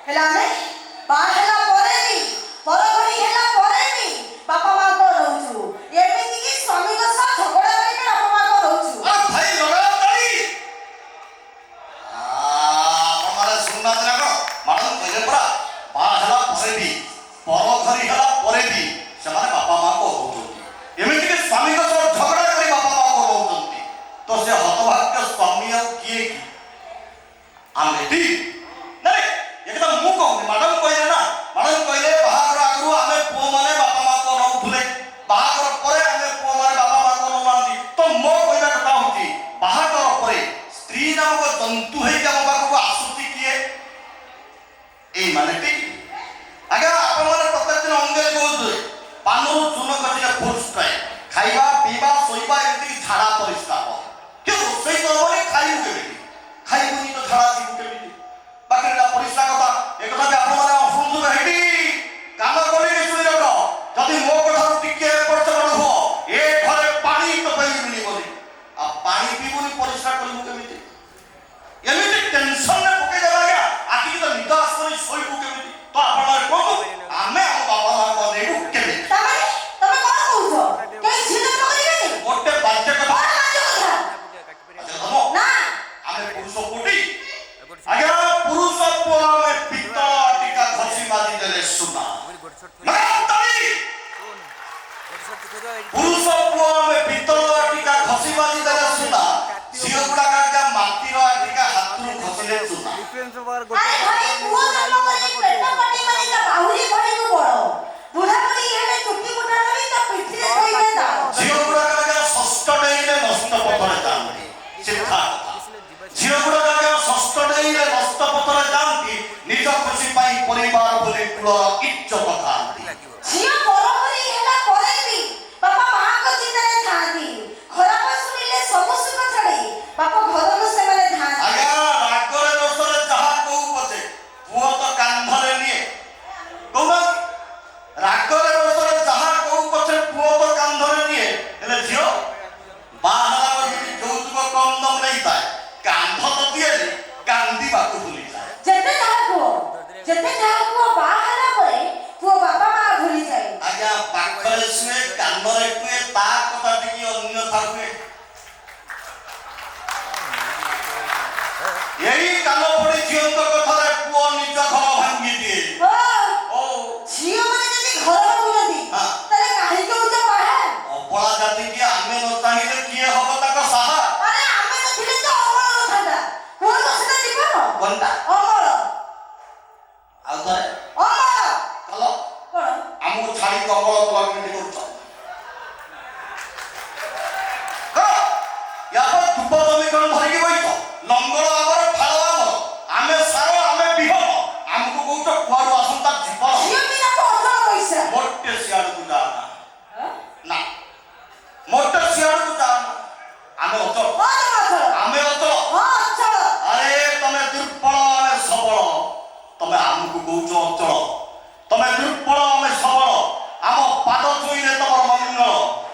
ହେଲେ ଆମେ ବାହା ହେଲା ପରେ ବି, ପରଘରୀ ହେଲା ପରେ ବି ବାପା ମାଆକୁ ଅନଉଛୁ। ଏମିତିକି ସ୍ୱାମୀଙ୍କ ସହ ଝଗଡ଼ା କରିକି ବାପା ମାଆକୁ ଅନଉଛୁ। ଆରେ ଭାଇ, ଲଗାଅ ତାଳି। ଆପଣମାନେ ଶୁଣୁନାହାନ୍ତି ନା କଣ? ମ୍ୟାଡ଼ାମ କହିଲେ ପରା, ବାହା ହେଲା ପରେ ବି, ପରଘରୀ ହେଲା ପରେ ବି ସେମାନେ ବାପା ମାଆକୁ ଅନଉଛନ୍ତି। ଏମିତିକି ସ୍ୱାମୀଙ୍କ ସହ ଝଗଡ଼ା କରି ବାପା ମାଆକୁ ଅନଉଛନ୍ତି। ତ ସେ ହତଭାଗ୍ୟ ସ୍ୱାମୀ ଆଉ କିଏ କି ଆମେ ଟି? ନାଇଁ, ଏ କଥା ମୁଁ କହୁନି, ମ୍ୟାଡ଼ାମ କହିଲେ ନା। ମ୍ୟାଡ଼ାମ କହିଲେ, ବାହାଘର ଆଗରୁ ଆମେ ପୁଅମାନେ ବାପା ମାଆକୁ ଅନଉଥିଲେ, ବାହାଘର ପରେ ଆମେ ପୁଅମାନେ ବାପା ମାଆକୁ ଅନଉନାହାନ୍ତି। ତ ମୋ କହିବା କଥା ହଉଛି, ବାହାଘର ପରେ ସ୍ତ୍ରୀ ନାମକ ଜନ୍ତୁ ହେଇକି ଆମ ପାଖକୁ ଆସୁଛି କିଏ? ଏଇମାନେ ଟି। ଆଜ୍ଞା, ଆପଣମାନେ ପ୍ରତ୍ୟେକ ଦିନ ଅଙ୍ଗେ କହୁଥିବେ, ପାନରୁ ଚୂନ ଖସିଲେ ଫୁଲ୍ ଷ୍ଟ୍ରାଇକ୍। ଖାଇବା, ପିଇବା, ଶୋଇବା, ଏମିତିକି ଝାଡ଼ା ପରିସ୍ରା। କି ରୋଷେଇ ତ ହବନି, ଖାଇବୁ କେମିତି? ଖାଇବୁନି ତ ଝାଡ଼ା ଯିବୁ କେମିତି? ବାକି ରହିଲା ପରିସ୍ରା କଥା, ଏ କଥା ବି ଆପଣମାନେ ଶୁଣୁଥିବେ। ହେଇଠି କାନ ଖୋଲିକି ଶୁଣି ରଖ, ଯଦି ମୋ କଥାରୁ ଟିକେ ଏପଟ ସେପଟ ହୁଅ, ଏ ଘରେ ପାଣି ଟୋପେ ବି ମିଳିବନି। ଆଉ ପାଣି ପିଇବୁନି, ପରିସ୍ରା କରିବୁ କେମିତି? ଏମିତି ଟେନସନରେ ପକେଇଦେବେ ଆଜ୍ଞା, ଆଖିକି ତ ନିଦ ଆସିବନି, ଶୋଇବୁ କେମିତି? ତ ଆପଣମାନେ କୁହନ୍ତୁ, ଆମେ ଆମ ବାପା ମାଆଙ୍କୁ ଅନେଇବୁ କେମିତି? ତାମାନେ ତମେ କଣ କହୁଛ, କେହି ଝିଅ ଜନ୍ମ କରିବେନି? ଗୋଟେ ବାଜ୍ୟ କଥା। କଣ ବାଜେ କଥା? ବାଜ୍ୟ କଥା ନୁହଁ। ନା। ଆମେ ପୁରୁଷ ପୁଟି ଆଜ୍ଞା, ପୁରୁଷ ପୁଅ ଆମେ, ପିତ୍ତଳ ଟିକା ଘଷି ମାଜି ଦେଲେ ସୁନା। ଲଗାଅ ତାଳି। ପୁରୁଷ ପୁଅ ଆମେ, ପିତ୍ତଳ ଟିକା ଘଷି ମାଜି ଦେଲେ ସୁନା। ଝିଅ ଗୁଡାକ ଆଜ୍ଞା ମାଟିର ଟିକା, ହାତରୁ ଖସିଲେ ଚୁନା। ଆରେ ଭାଇ, ପୁଅ ଜନ୍ମ କରି ପେଟ କାଟିବାନି ତ ଆହୁରି ଭଳିକୁ ବଡ଼। ବୁଢା ବୁଢୀ ହେଲେ ଚୁଟି ମୁଠା ଧରି ତା ପିଠିରେ ଥୋଇବେ ଦାଅ। ଝିଅ ଗୁଡାକ ଆଜ୍ଞା ଷଷ୍ଠ ଡେଇଁଲେ ନଷ୍ଟ ପଥରେ ଯାଆନ୍ତି। ସିଧା କଥା। ଝିଅ ଗୁଡାକ ଆଜ୍ଞା ଷଷ୍ଠ ଡେଇଁଲେ ନଷ୍ଟ ପଥରେ ଯାଆନ୍ତି, ନିଜ ଖୁସି ପାଇଁ ପରିବାର ବୋଲି କୁଳର ଇଜ୍ଜତ ଖାଆନ୍ତି। ଝିଅ ପରଘରୀ ହେଲା ପରେ ବି ବାପା ମାଙ୍କ ଚିନ୍ତାରେ ଥାଆନ୍ତି। ଖରାପ ଶୁଣିଲେ ସବୁ ସୁଖ ଛାଡି ବାପ ଘରକୁ ସେମାନେ ଧାଆନ୍ତି। ଆଜ୍ଞା, ରାଗରେ ରୋଷରେ ଯାହା କହୁ ପଛେ, ପୁଅ ତ କାନ୍ଧରେ ନିଏ। କହୁନାହାନ୍ତି, ରାଗରେ ରୋଷରେ ଯାହା କହୁ ପଛେ, ପୁଅ ତ କାନ୍ଧରେ ନିଏ। ହେଲେ ଝିଅ ବାହା ହେଲା ବେଳକୁ ଯୌତୁକ କମ ଦମ ନେଇଥାଏ, କାନ୍ଧ ତ ଦିଏନି, କାନ୍ଦିବାକୁ ଭୁଲିଯାଏ। ଯେତେ ଯାହା କୁହ, ଯେତେ ଯାହା କୁହ, ବାହା ହେଲା ପରେ ପୁଅ ବାପା ମା ଭୁଲିଯାଏ। ଆଜ୍ଞା, ପାଖରେ ଶୁଏ, କାନରେ କୁହେ, ତା କଥା ଟିକେ ଅନ୍ୟଥା ହୁଏ। ଏଇ କାନ ପଡି ଝିଅଙ୍କ କଥାରେ ପୁଅ ନିଜ ଘର ଭାଙ୍ଗି ଦିଏ। ଓ ଓ ଝିଅ ମାନେ ଯଦି ଘର ଭାଙ୍ଗୁଛନ୍ତି, ତାହେଲେ କାହିଁକି ହଉଛ ବାହା? ଅବଳା ଜାତିକି ଆମେ ନ ଚାହିଁଲେ କିଏ ହବ ତାଙ୍କ ସାହା? ଆରେ, ଆମେ ନଥିଲେ ତ ଅମଳ ନଥାନ୍ତା। କୁହନ୍ତୁ ସେଟା ଜୀବନ। କଣଟା? ଅମଳ। ଆଉ ଥରେ। ଅମଳ। କଲ। କଣ? ଆମକୁ ଛାଡିକି ଅମଳ କଲ କେମିତି କରୁଛ? କର। ୟା ପରେ ଧୂପ ଜମି କଣ ଧରିକି ବଇଛ? ଲଙ୍ଗଳ ଆମର, ଫାଳ ଆମର, ଆମେ ସାର, ଆମେ ବିହନ। ଆମକୁ କହୁଛ କୁଆଡୁ ଆସନ୍ତା ଜୀବନ? ଝିଅ ବିନା ତ ଅଚଳ ପଇସା। ମୋଟେ ସିଆଡକୁ ଯା ନା। ନା, ମୋଟେ ସିଆଡକୁ ଯା ନା। ଆମେ ଅଚଳ। ହଁ, ତମେ ଅଚଳ। ଆମେ ଅଚଳ। ହଁ, ଅଚଳ। ଆରେ, ତମେ ଦୁର୍ବଳ, ଆମେ ସବଳ। ତମେ ଆମକୁ କହୁଛ ଅଚଳ। ତମେ ଦୁର୍ବଳ, ଆମେ ସବଳ। ଆମ ପାଦ ଛୁଇଁଲେ ତମର ମଙ୍ଗଳ।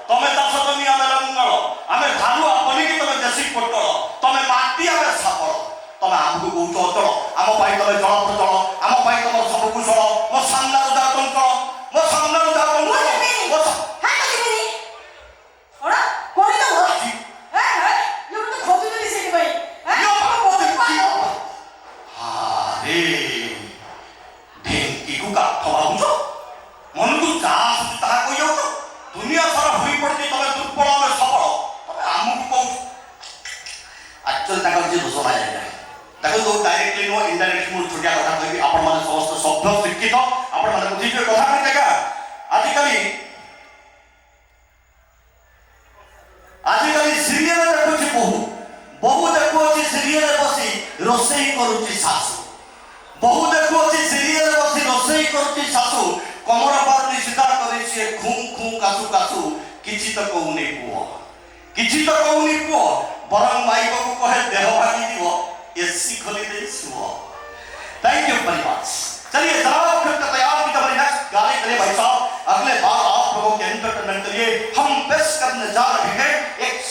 ତମେ ଚାଷ ଜମି, ଆମେ ଲଙ୍ଗଳ। ଆମେ ଧାରୁଆ ପନିକି, ତମେ ଦେଶୀ ପୋଟଳ। ତମେ ମାଟି, ଆମେ ଶାବଳ। ତମେ ଆମକୁ କହୁଛ ଅଚଳ। ଆମ ପାଇଁ ତମେ ଜଳ ପ୍ରଚଳ। ଆମ ପାଇଁ ତମର ସବୁ କୁଶଳ। ମୋ ସାମ୍ନାରୁ ଯାଅ ଚଞ୍ଚଳ, ମୋ ସାମ୍ନାରୁ ଯାଅ ମୁଁ ଚଞ୍ଚଳ। ଯିବିନି। ମୋ ହଁ, ମୁଁ ଯିବିନି। କଣ କୋଉଠି ଦବ? ହେ ହେ, ଇଏ ମତେ ଖୋଜୁଛନ୍ତି ସେଇଥିପାଇଁ। ହେ? ଇଏ ବାପ, ଆରେ, ଢେଙ୍କିକୁ କାଠ ଭାବୁଛ? ମନକୁ ଯାହା ଆସୁଛି ତାହା କହିଯାଉଛ। ଦୁନିଆ ସାରା ହୋଇ ପଡ଼ିଛି, ତମେ ଦୁର୍ବଳ, ଆମେ ସବଳ। ତମେ ଆମକୁ କହୁଛ। ଆକ୍ଚୁଆଲି ତାଙ୍କର କିଛି ଦୋଷ ନାହିଁ ଆଜ୍ଞା। ଦେଖନ୍ତୁ, ଡାଇରେକ୍ଟଲି ନୁହଁ, ଇନଡାଇରେକ୍ଟଲି ମୁଁ ଛୋଟିଆ କଥା କହିବି। ଆପଣମାନେ ସମସ୍ତେ ସଭ୍ୟ ଶିକ୍ଷିତ, ଆପଣମାନେ ବୁଝିଯିବେ କଥା କଣ। ଆଜ୍ଞା, ଆଜିକାଲି ସିରିଏଲ ଦେଖୁଛି ବୋହୂ, ବୋହୂ ଦେଖୁଅଛି ସିରିଏଲ ବସି, ରୋଷେଇ କରୁଛି ଶାଶୁ। ବୋହୂ ଦେଖୁଅଛି ସିରିଏଲ ବସି, ରୋଷେଇ କରୁଛି ଶାଶୁ। କମର ପାରୁନି ସିଧା କରି, ସିଏ ଖୁଁ ଖୁଁ କାଶୁ କାଶୁ। କିଛି ତ କହୁନି ପୁଅ, କିଛି ତ କହୁନି ପୁଅ, ବରଂ ମାଇପକୁ କହେ, ଦେହ ଭାଙ୍ଗିଯିବ, ଏସି ଖୋଲି ଦେଇ ଶୁଅ। Thank you very much. चलिए जनाब, फिर तैयार की हमारी नेक्स्ट गाने के लिए। भाई साहब, अगले बार आप लोगों के एंटरटेनमेंट के लिए हम पेश करने जा रहे हैं एक